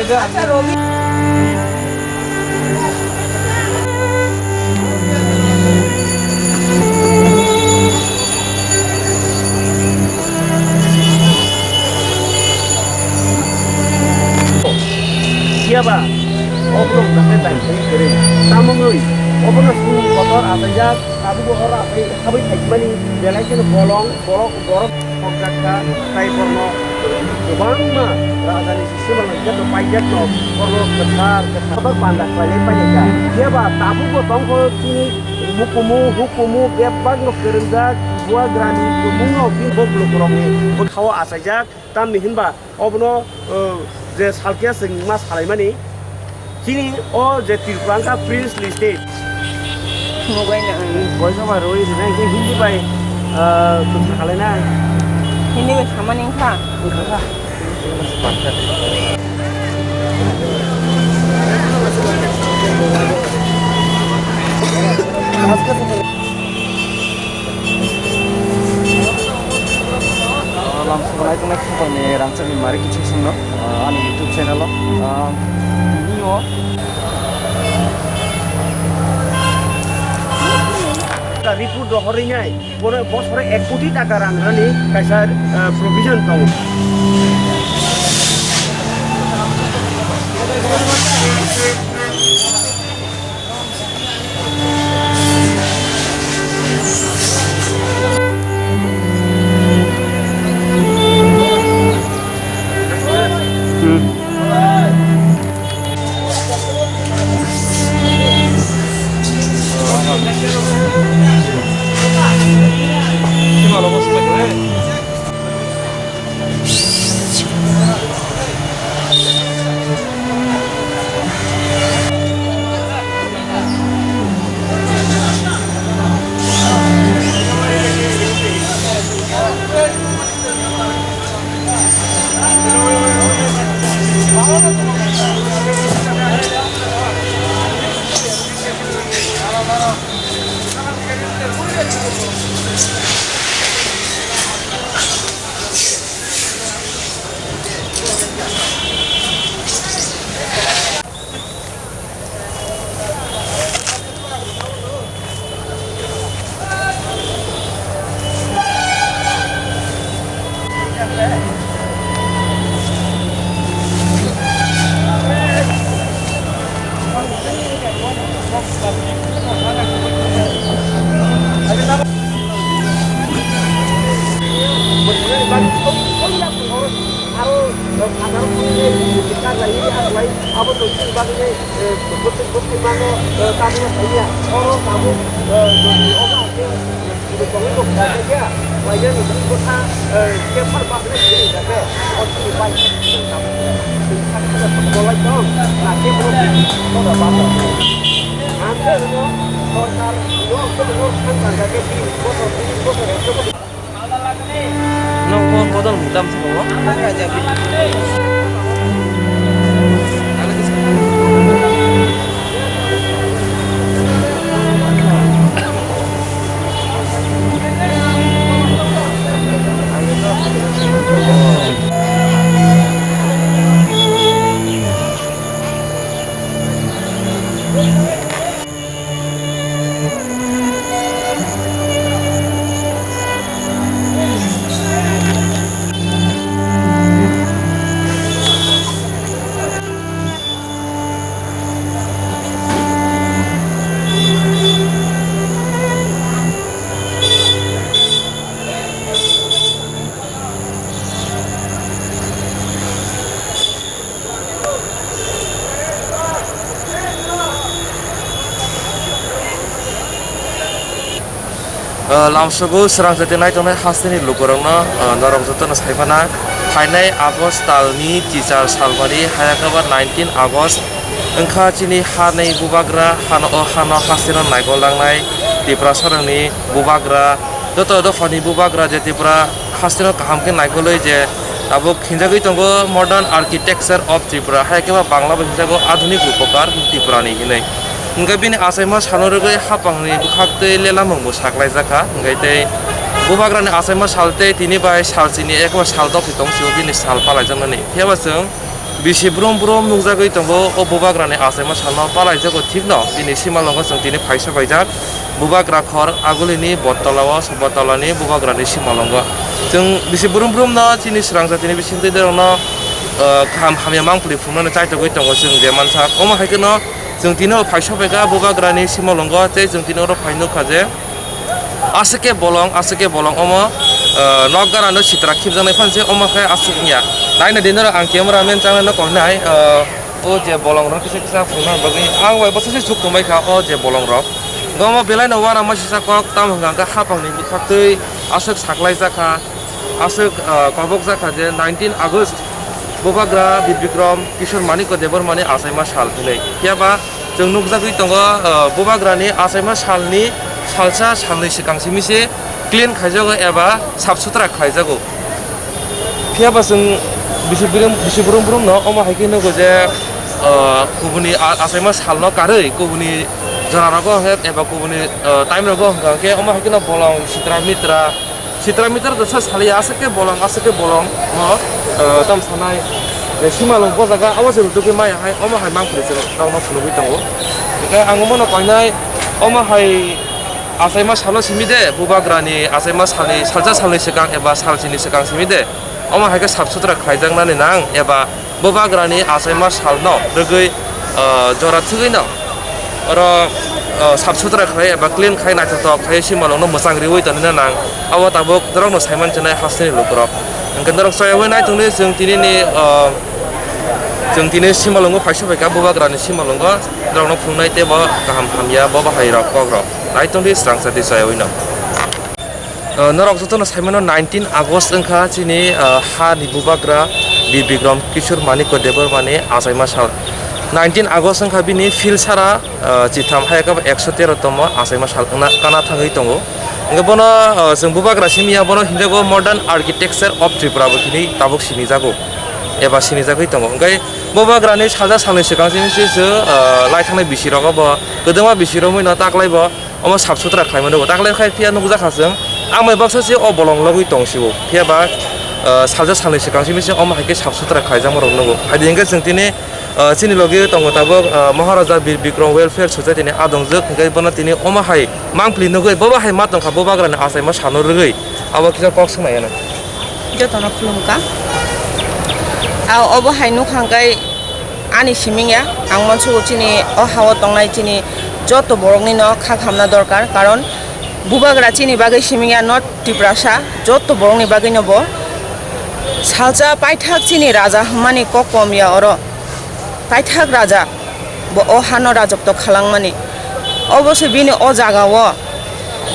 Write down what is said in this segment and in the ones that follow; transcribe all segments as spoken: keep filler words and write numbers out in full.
Phiya ba, oborok dakhe bai kwrwi. Tamungwi, obono chwngni kotor achaijak, tabukbo horo achai habwi phaimani, belai kheno bolong, borok, borok hokjak kha, tai borno kwbangma rajani sisima nangjakno paijak no, borno kwthar, kwthar panda khlailai paijak kha. Phiya ba, tabukbo tongkho chini mukumu, hukumu, bebakno kwrwngjak, buagrani kwmungno bini bok lukurokni bwkhao achaijak. Tamni hinba obono, uh, je salkhe chwng ma salaimani, chini o je Tripura wngkha princely state. Mobile na. Voice over rwi rina hinkhe Hindi bai, uh, kwthar khalai na. Hindi bai samani wngkha. Wngkha kha. Lamsongo naitongnai khabarni rangchakni mari kiching songno, ah, ani YouTube channel o, ah, tini o. Report rohorwi nai, bono bosoro ek koti taka rang rani kaisa, ah, provision tongo. Aro, eh, phataro phunuknwi kajlaiwi aklai, abo tongthokni bagwi, eh, bwswk bwswk mano, eh, tabukno saiya. Oro tabuk, eh, jodi obo hakhe, eh, tongwi bo khlaijakya, khlaijani hwnwi bwkha, eh, kepha bachwlai phunukjakhe, o chini bai tabuk bolai tong, na khe bono bono bachwlai. Ang khe rwno sorkar no, no, no, thang thang khe bis bosor, tris bosor, ekso bosor. Nokho bodol mudam sabo. Ah, lamsogo srang jati naitongnai hasteni lukurokno, ah, norok jotono sai phana phainai August talni teacher salmani hayakhe ba nineteen August wngkha chini hanai bubagra hano, o hano hasteno naikol langnai Tiprasarokni bubagra, joto dophani bubagra je Tipra hasteno kaham khe naikolwi je tabuk hinjagwi tongo modern architecture of Tripura, hai khe ba Bangla bai hinjago adhunik rupokar Tripurani hinwi. Hwnkhe bini achaima salno rwgwi hapangni bwkhak tei lelamung bo saklaijak kha, hwnkhe tei bubagrani achaima sal tei tini bai sal chini eko sal dophi tong sio bini sal palaijaknani. Phiya ba chwng Bisi brum brum nukjagwi tongo o bubagrani achaima salno palaijago thikno bini simalongo chwng tini phaisa paijak. Bubagra khor agulini bottola o, bottola ni bubagrani simalongo. Chwng bisi brum brum no chini swrang jatini bisingtwi derokno, ah, kaham hamya mangpili phunuknani chaitogwi tongo chwng je mansa. Omo hai kheno chwng tini o phaisa paikha bubagrani simalongo tei chwng tini oro phai nukha je aswk khe bolong, aswk khe bolong omo, ah, nok ganano sitra khibjaknai phan se omo khe aswk wngya. Naina di norok ang camera man changnai no koinai, ah, O je bolong rok kisa kisa phunukna bagwi ang bai bwswk se chuk tongbai kha o je bolong rok. Omo belai no uanama sisa kok, tamo hwnka hwnkhe hapang ni bwkhaktwi aswk saklai jak kha, aswk, ah, kobok jak kha je nineteen August Bubagra Bir Bikram Kishore Manikya Debbarma ni achaima sal hinwi. Phiya ba chwng nukjagwi tongo, ah, Bubagra ni achaima sal ni salsa salnwi swkang simi se clean khaijago eba sap sutra khaijago. Phiya ba chwng bisi brum, bisi brum brum no omo hai khe nugo je, ah, kubuni a-, achaima sal no karwi kubuni jora rogo hwnkhe eba kubuni, ah, time rogo hwnkha khe omo hai kheno bolong sitra mitra, sitra mitra da sa saliya aswk khe bolong, aswk khe bolong no, ah, tam sanai je simalwng bojaga abo se rwtugwi maya hai omo hai mangpili chwng rok no phunugwi tongo. Hwnkhe ang omo no koinai omo hai achaima salo simi de, Bubagrani achaima salni, salsa salni swkang eba salsini swkang simi de, omo hai khe sap sutra khlaijaknani nang eba Bubagrani achaima salno rwgwi, ah, jora thwgwino oro, ah, sap sutra khlai eba clean khai naithothok khai simalwngno mwchang riwi tonina nang, abo tabuk norokno saiman chinai hasteni lukurok. Hwnkhe norok chayawui nai tongdi chwng tinini, ah, chwng tini simalwngo phaisa phaikha Bubagrani simalwngo norokno phunuknai tei bo kaham hamya bo bahairok kokrok. Nai tongdi swrangsa di chayawino. Uh, norok jotono saimano nineteen August wngkha chini, uh, ha ni bubagra Bir Bikram Kishore Manikya Debbarma ni achaima sal. Nineteen August wngkha bini phil sara, uh, chitham hai khe ekso tero tomo achaima sal wngna kana thangwi tongo. Hwnkhe bono, uh, chwng bubagra simi ya, bono hinjago modern architecture of Tripura bo hinwi tabuk sinijago eba sinijagwi tongo. Hwnkhe bubagrani salsa salnwi swkang simi se, uh, lai thangnai bisi rogo bo kwdwma bisi romwi no taklai bo omo sap sutra khlaimani nugo. Taklai khai phiya nukjakha chwng, ang bai baksa se o bolong logwi tong sio. Phiya ba, ah, salsa salnwi swkang simi se omo hai khe sap sutra khlaijakma rok nugo. Hai di hwnkhe chwng tini, ah, chini logi tongo tabuk, ah, Maharaja Bir Bikram Welfare Society ni adongjwk, hwnkhe bono tini omo hai mangpili nugwi, bobo hai ma tongkha, bubagrani achaima sano rwgwi abo kisa kok swngnaiyano. Jotono khulumkha. A, obo hai nukha hwnkhe ani siming ya, ang mansugo chini o hao tongnai chini joto borokni no kha khamna dorkar, karon bubagra chini bagwi siming ya, not Tiprasa, joto borokni bagwi no bo salsa paithak chini raja hwnmani kok kom ya oro. Paithak raja, bo o hano rajotw khalangmani. Obo se bini o jaga o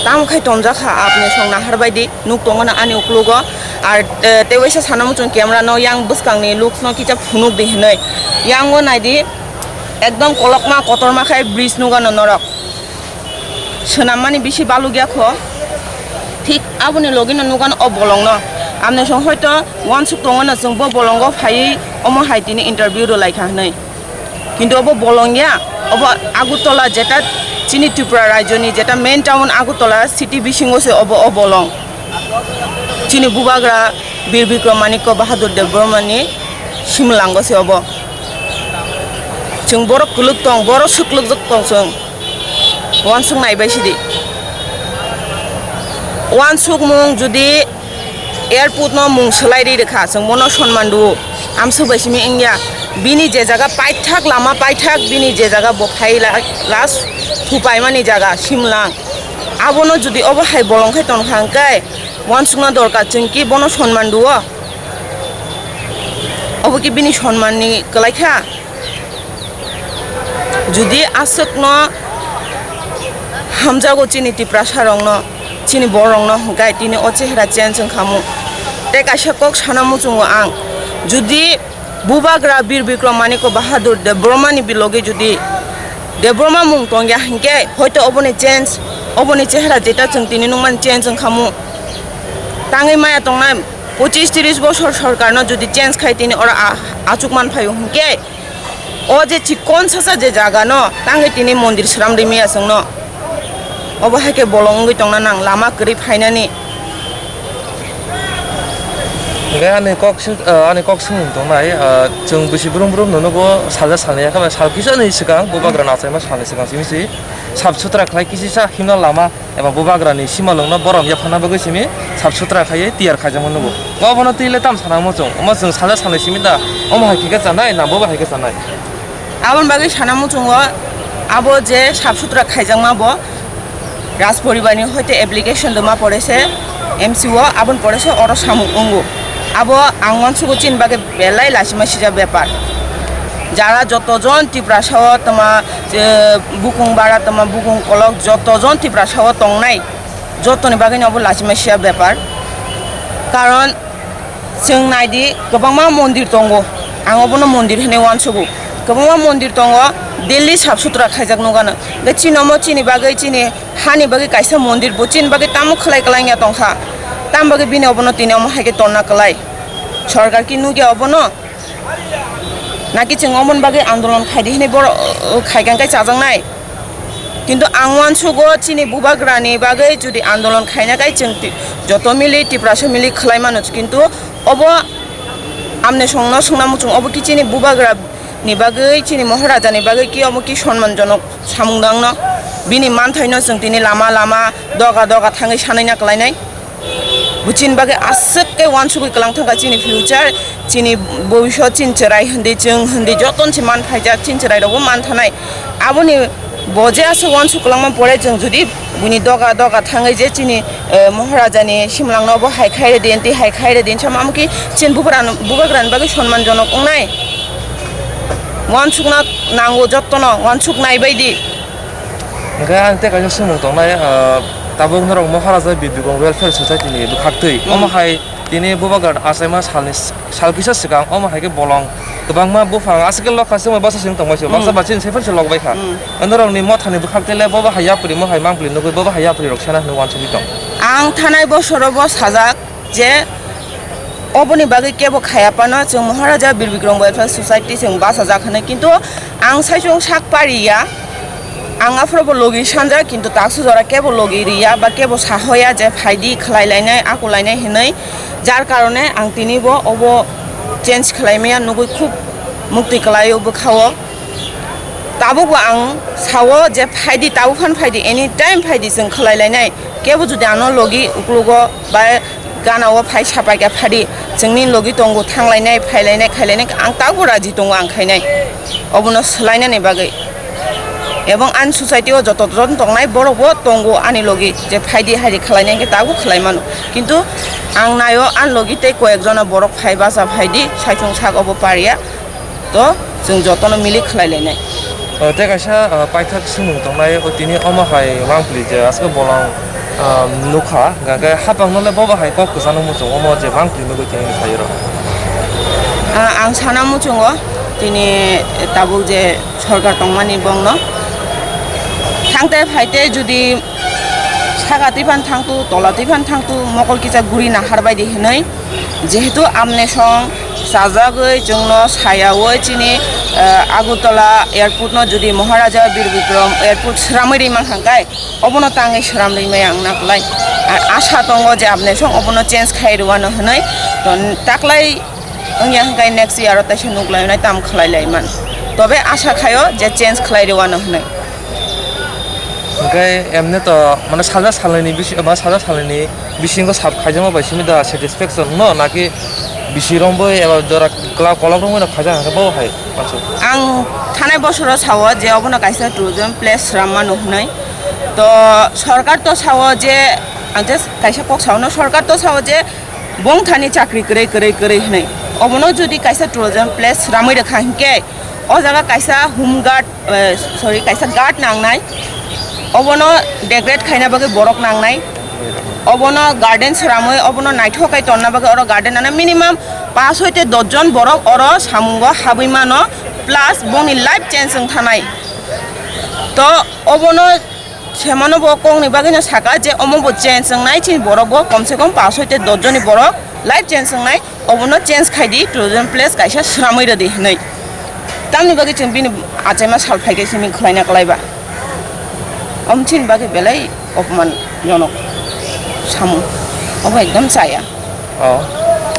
tamo khai tonjak kha, apni song nahar bai di, nuk tongo na ani uklogo. Ar, eh, tei waisa sana muchung camera no yang bwskang ni looks no kisa phunuk di hinwi. Yang o nai di, ekdom kolokma kotorma khai bridge nugo no norok. Swnammani bisi balukya kho. Thik aboni logino nukano o bolongno. Amni song hoito uansuk tongmano chwng bo bolongo phaiwi omo hai tini interview rwlaikha hwnwi. Kintu obo bolong ya, obo Agartala jeta chini Tripura rajyoni jeta main town Agartala city bisingo se obo o bolong. Chini bubagra Bir Bikram Manikya Bahadur Debbarmani simlango se obo. Chwng borok kwlwk tong, borok swklwkjak tong chwng. Uansuk nai bai sidi. Uansukmung jodi airport no mung swlai ri rwkha, chwng bono sonman rwo. Amswk bai simi wngya. Bini je jaga paithak, lama paithak, bini je jaga bo phai la-, last thupaimani jaga, simlang. Abono jodi obo hai bolong khai tongkha hwnkhe, uansukna dorkar, chwng ki bono sonman rwo. Obo ki bini sonmanni kwlai kha? Jodi aswkno hamjago chini Tiprasa rokno, chini borok rokno hwnkhe tini o chehra change wngkha mu. Tei kaisa kok sana muchungo ang, jodi bubagra Bir Bikram Manikya Bahadur Debbarma ni bilogi jodi Debbarma mung tongya hwnkhe hoito oboni change, oboni chehra jeta chwng tini nukmani change wngkha mu. Tangwi maya tongnai pochis tris bosor sorkarno jodi change khai tini oro a-, achuk man phaio hwnkhe, o je chikon sasa je jaga no tangwi tini mondir sram ri maya chwngno. Obo hai khe bolong wngwi tongna nang lama kwrwi phainani. Hwnkhe ani kok swi-, ah, ani kok swngmung tongnai, ah, chwng bisi brum brum no nugo salsa salni yakha bai sal kisa ni swkang bubagra nachaima salni swkang simi si sap sutra khlai kisi sa himna lama eba bubagra ni simalwng no borom yaphana bagwi simi sap sutra khaiwi tiyar khaijakma nugo. Obono twi le tam sana muchung, omo chwng salsa salni simi da omo hai khe chanai na bobo hai khe chanai? Aboni bagwi sana muchungo, abo je sap sutra khaijakma bo Raj poribarni hoite application doma pore se M C o, aboni pore se oro samung wngo. Abo ang uansugo chini bagwi belai lachima sijak bepar. Jara joto jon Tiprasa o toma, je bukung bara toma, bukung kolok joto jon Tiprasa o tongnai, jotoni bagwino abo lachima sijak bepar. Karon chwng naidi, kwbangma mondir tongo, ang obono mondir hinwi uansugo. Kwbangma mondir tongo, daily sap sutra khaijak nukgano. Hwnkhe chini omo chini bagwi, chini hani bagwi kaisa mondir, bo chini bagwi tamo khlai kwlangya tongkha, tamo bagwi bini obono tini omo hai khe tonna kwlai? Sorkar ki nukya obono? Naki chwng omoni bagwi andolon khaidi hinwi borok, uh, khaikha hwnkhe chajaknai? Kintu ang uansugo chini bubagrani bagwi jodi andolon khaina khe chwng ti-, joto mili Tiprasa mili khlai mano, kintu obo amne songno swngna muchung, obo ki chini bubagrani bagwi, chini Maharajani bagwi ki obo ki sonmanjonok samung dangno? Bini manthaino chwng tini lama lama doga doga thangwi sanaina kwlainai? Bo chini bagwi aswk khe uansugwi kwlang thangkha chini future, chini bobisot, chini chwrai hindi, chwng hindi jotono se man phaijak, chini chwrairokbo man thanai. Aboni bo je aswk uansuk kwlangma pore chwng jodi buini doga doga thangwi je chini, eh, Maharajani simlangno bo hai khai rwdi, tei hai khai rwdi hinwi sama, amo khe chini bubagrano, bubagrani bagwi sonmanjonok wngnai? Uansukna nango jottono, uansuknai baidi. Hwnkhe ang tei kaisa swngmung tongnai, ah, tabuk norok Maharaja Bir Bikram Welfare Society ni bwkhaktwi. Hmm. Omo hai tini bubagra achaima salni s-, sal kisa swkang omo hai khe bolong kwbangma buphang aswk khe lokha se wng bai bwsa se wng tongbai se, baksa Hmm. bachini se phano se lokbai kha. Hmm. Norokni mothani bwkhaktwi le bobo hai yapri, mo hai mangpili nugwi bobo hai yapri rok sana hinwi uansugwi tong. Ang thanai bosoro bo sajak, je oboni bagwi kebo khaya phano chwng Maharaja Bir Bikram Welfare Society chwng bachajak hwnwi, kintu ang saichung sak pariya, ang aphuru bo logi sanjak, kintu taksu jora kebo logi riya ba kebo sahoya je phaidi khlai lainai, aku lainai hinwi, jar karone ang tini bo obo change khlai maya, nugwi khub muktwi kwlaio bwkhao. Tabukbo ang sao je phaidi, tabuk phan phaidi, anytime phaidi, chwng khlai lainai. Kebo jodi ano logi uklugo ba gana o phai sapai kha phadi, chwngni logi tongo, thang lainai, phai lainai, khai lainai, ang tabukbo raji tongo ang khainai. Obono swlainani bagwi. Ebong ani society o joto jon tongnai borok bo tongo ani logi, je phaidi haidi khlai nai khe tabuk khlai mano. Kintu ang naio ani logi tei koyek jona borok phai bacha phaidi, saichung sak obo pariya. To chwng jotono milik khlai lainai. O, tei kaisa, o, paithak swngmung tongnai, o, tini omo hai mangpili je aswk bolong, o, nukha, hwnkhe hapang no le bobo hai kok kwchangno muchung omo je mangpili nugwi tini phai rw. A, ang sana muchungo tini tabuk je sorkar tongmani bongno thangte phaite judi saka twi phan thangtu, tola twi phan thangtu, mokol kisa guri nahar baidi hinwi. Jehetu amne song chajagwi chwngno sayaui chini, eh, Agartala airport no jodi Maharaja Bir Bikram airport sramwi ri mankha khe, obono tangwi sram ri maya wngna kwlai. Ar asa tongo je amne song obono change khai rwano hinwi. To taklai wngya hwnkhe next year o taisa nuklainai tam khlai lai man. Tobe asa khaio je change khlai rwano hinwi. Hwnkhe emne to mane salsa salnwini bisi-, ba salsa salnwini bisingo sap khaijakma bai simi da satisfaction no, naki bisi romwi eba jora kla-, kolok romwi no khaijak hwnkhe bo hai mansu? Ang thanai bosoro sao je obono kaisa tourism place sram mano hwnwi. To sorkar to sao je, ang just kaisa kok sao no, sorkar to sao je bongthani chakri kwrwi, kwrwi, kwrwi hwnwi. Obono jodi kaisa tourism place sramwi rwkha hinkhe, o jaga kaisa home guard, eh, sorry, kaisa guard nangnai. Obono decorate khaina bagwi borok nangnai. Obono garden sramwi, obono naithok khai tonna bagwi oro garden nangnai. Minimum paanch hoite dos jon borok oro samungo habwi mano, plus bongni life change wng thanai. To obono Semano bo kokni bagwino saka je omo bo change wngnai, chini borok bo kom se kom paanch hoite dos joni borok life change wngnai, obono change khai di, tourism place kaisa swnamwi rw di hinwi. Tamni bagwi chwng bini achaima sal phai khe simi khwlaina kwlai ba? Omo chini bagwi belai opoman jonok samung, obo ekdom chaya. Oh.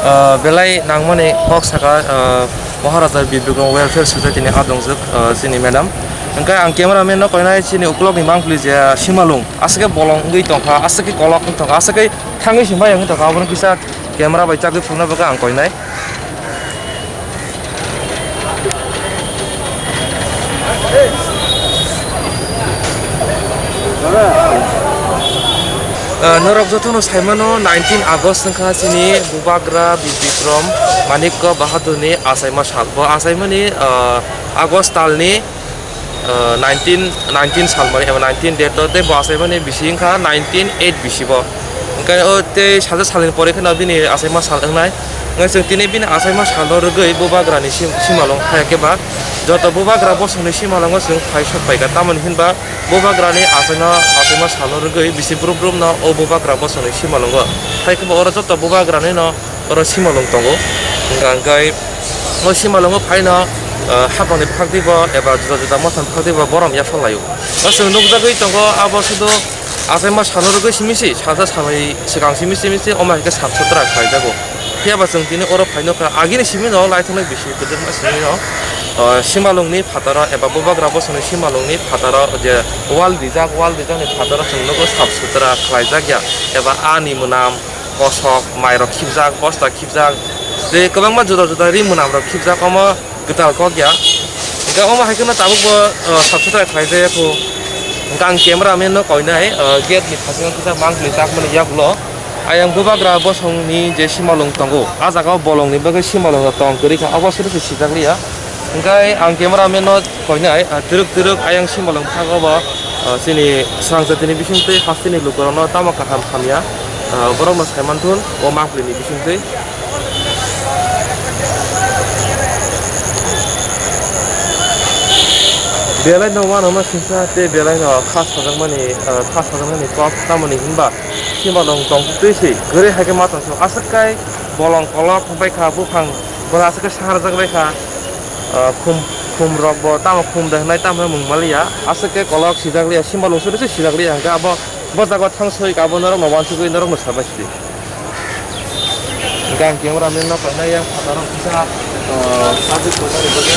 Ah, belai nangmani kok saka, ah, Maharaja Bir Bikram Welfare Society ni adongjwk, ah, chini madam. Hwnkhe ang cameraman no koinai chini ukulok ni mangpili je Simalung. Aswk khe bolong wngwi tongkha, aswk khe kolok wngwi tongkha, aswk khe thangwi se maya wngwi tongkha, abono kisa camera bai chagwi phunukna bagwi ang koinai. Ah, norok jotono saimano nineteen August wngkha chini Bubagra Bir Bikram Manikya Bahadurni achaima sal. Bo achaimani, ah, August talni, ah, nineteen, nineteen salmani eba nineteen date o tei bo achaimani bisi wngkha nineteen eight bisi bo. Hwnkhe o tei salsa salni pore kheno bini achaima sal wngnai. Hwnkhe chwng tini bini achaima salno rwgwi Bubagrani sim-, simalwng phai khe ba joto Bubagra bosongni simalwngo chwng phai sok phaikha. Tamoni hinba Bubagrani achaima, achaima salno rwgwi bisi brum brumno o Bubagra bosongni simalwngo. Hai khe bo oro joto Bubagranino oro simalwng tongo. Hwnkha hwnkhe o simalwngo phaino, ah, hapangni phaktibo eba juda juda mothani phaktibo borom yaphar laio. O chwng nukjagwi tongo abo sudu achaima salno rwgwi simi se, salsa salnwi swkang simi simi se, omo hai khe sap sutra khlaijago. Phiya ba chwng tini oro phai nukha, agini simi no lai thangni bisi kwdwkma simi no, ah, simalwngni phataro eba Bubagra bosongni simalwngni phataro je wall rijak, wall rijakni phataro chwng nukgo sap sutra khlaijak ya, eba ani mwnam, kosok, mairok khibjak, bosta khibjak, tei kwbangma juda juda ri mwnamrok khibjak, omo kwtal kok ya. Hwnkhe omo hai kheno tabukbo, ah, sap sutra khlaijak ya kho. Hwnkhe ang cameraman no koinai, ah, gate ni phasingo kisa mangpili chakmani yagulo. Ayang Bubagra bosongni je simalwng tongo, ah jagao bolongni bagwi simalwng rok tong kwrwi kha, obo suri se sijak liya. Hwnkhe ang cameraman no koinai, ah, twrwk twrwk ayang simalwng phago bo, ah, chini swrang jatini bisingtwi hasteni lukurokno tamo kaham hamya, ah, borokno saimanthun o mangpili ni bisingtwi. Belai no uanama singsa tei belai no kha sajakmani, ah, kha sajakmani kok tamoni hinba simalwng tongtwi se kwrwi hai khe ma tongthok aswk kai bolong kolok wngpai kha buphang bono aswk kai saharjak bai kha. Ah, khum, khum rok bo tamo khum de hwnai tamo mung maliya. Aswk khe kolok sijak liya, simalwng suri se sijak liya hwnkhe abo bo jaga thang soi ka abo norok no uansugwi norok no sabai sidi. Hwnkhe ang cameraman no kainai yang phataro kisa, ah, sajwk tongmani bagwi.